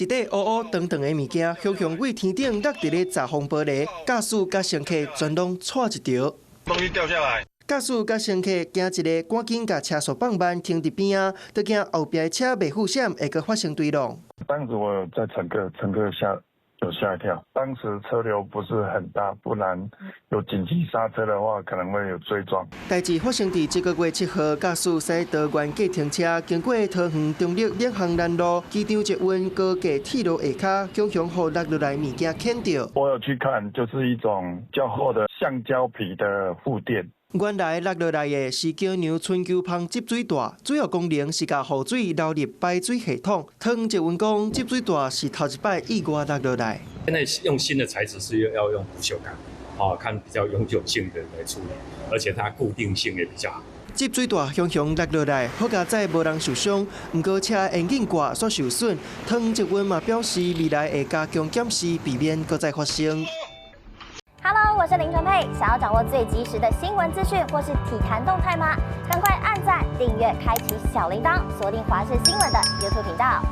一塊烏烏長長的物件，雄雄對天頂落佇咧閘風玻璃，駕駛佮乘客全攏掣一著。東西掉下來。駕駛佮乘客驚一下，趕緊共車速放慢，停佇邊仔，都驚後壁的車袂付閃，會閣發生追撞。當時我有載乘客，乘客嚇有嚇一跳。當時車流不是很大，不然有緊急剎車的話，可能會有追撞。代誌發生佇這個月7號，駕駛駛桃園計程車經過桃園中壢領航南路機場捷運高架鐵路下跤，強強予落落來物件牽著。我有去看，就是一種較厚的橡膠皮的護墊。原來落落來的是橋梁春秋芳集水帶，主要功能是共雨水流入排水系統。桃園捷運講，集水帶是頭一擺意外落落來。現在用新的材質是要用不鏽鋼，啊，看比較永久性的來處理，而且它固定性也比較好。集水帶雄雄落落來，好佳哉無人受傷，毋過車引擎蓋煞受損。桃園捷運嘛表示，未來會加強檢視，避免閣再發生。 Hello，我是林純佩。想要掌握最及時的新聞資訊或是體壇動態嗎？趕快按讚、訂閱、開啟小鈴鐺，鎖定華視新聞的 YouTube 頻道。